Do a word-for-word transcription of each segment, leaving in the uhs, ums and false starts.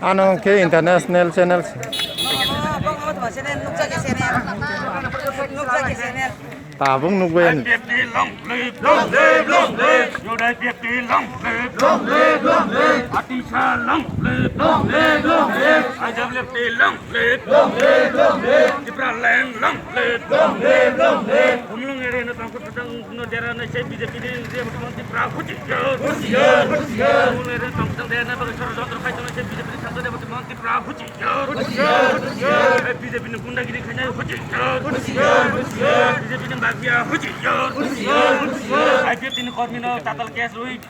Ano khe international channel. Tabuk nukbai ani. I P F T long live, long live, long live. Youth I P F T long live, long live, long live. Atisha long live, long live, long live. I W F T long live, long live, long live. Tipraland long live, long live, long live. Khumlwng area no tangkhu thajang no dera nai se B J P ni je Tipra huchi. Husiar, husiar. Khumlwng area no tangkhu thajang dera nai bagwi sorojontro khai tongnai se B J P ni tangkhu dera Tipra huchi. Husiar, husiar. B J P ni gundagiri khainai husiar. Husiar, husiar. B J P ni mafia husiar. Husiar, husiar. I P F T ni kormi no tatal case rwi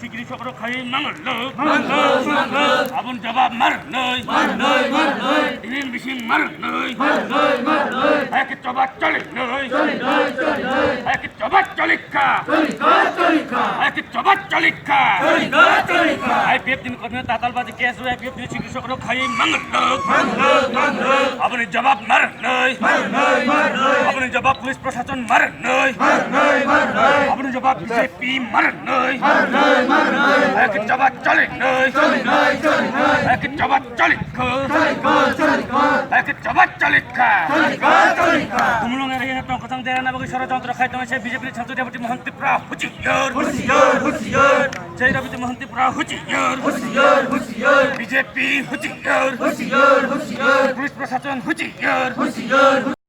sikiri sokro khai mangal lo. Mangal, mangal. Aboni jawab mar noi. Mar noi, mar noi. Dinin bising mar noi. Mar noi, mar noi. Hai ke choba choli noi. Choli noi, choli noi. Hai ke choba choli kha. Choli kha, choli kha. Hai ke choba choli kha. Choli kha, choli kha. I P F T ni kormi no tatal baji case rwi I P F T ni sikiri sokro khai mangal lo. Mangal, mangal. Aboni jawab mar noi. Mar noi, mar noi. Aboni jawab police proshashon mar noi. Mar noi, mar noi. Aboni jawab B J P mar noi. Mar noi, mar noi. Hai ke choba choli noi. Choli noi, choli noi. Hai ke choba choli kha. Choli kha, choli kha. Hai ke choba choli kha. Choli kha, choli kha. Khumlwng area no tongkha thang dera nai bagwi sorojontro khai tongnai se B J P ni tangkhu dera Mohan Tipra husiar. Husiar, husiar. Jai Rabi Mohan Tipra husiar. Husiar, husiar. B J P husiar. Husiar, husiar. Police proshashon husiar. Husiar, husiar.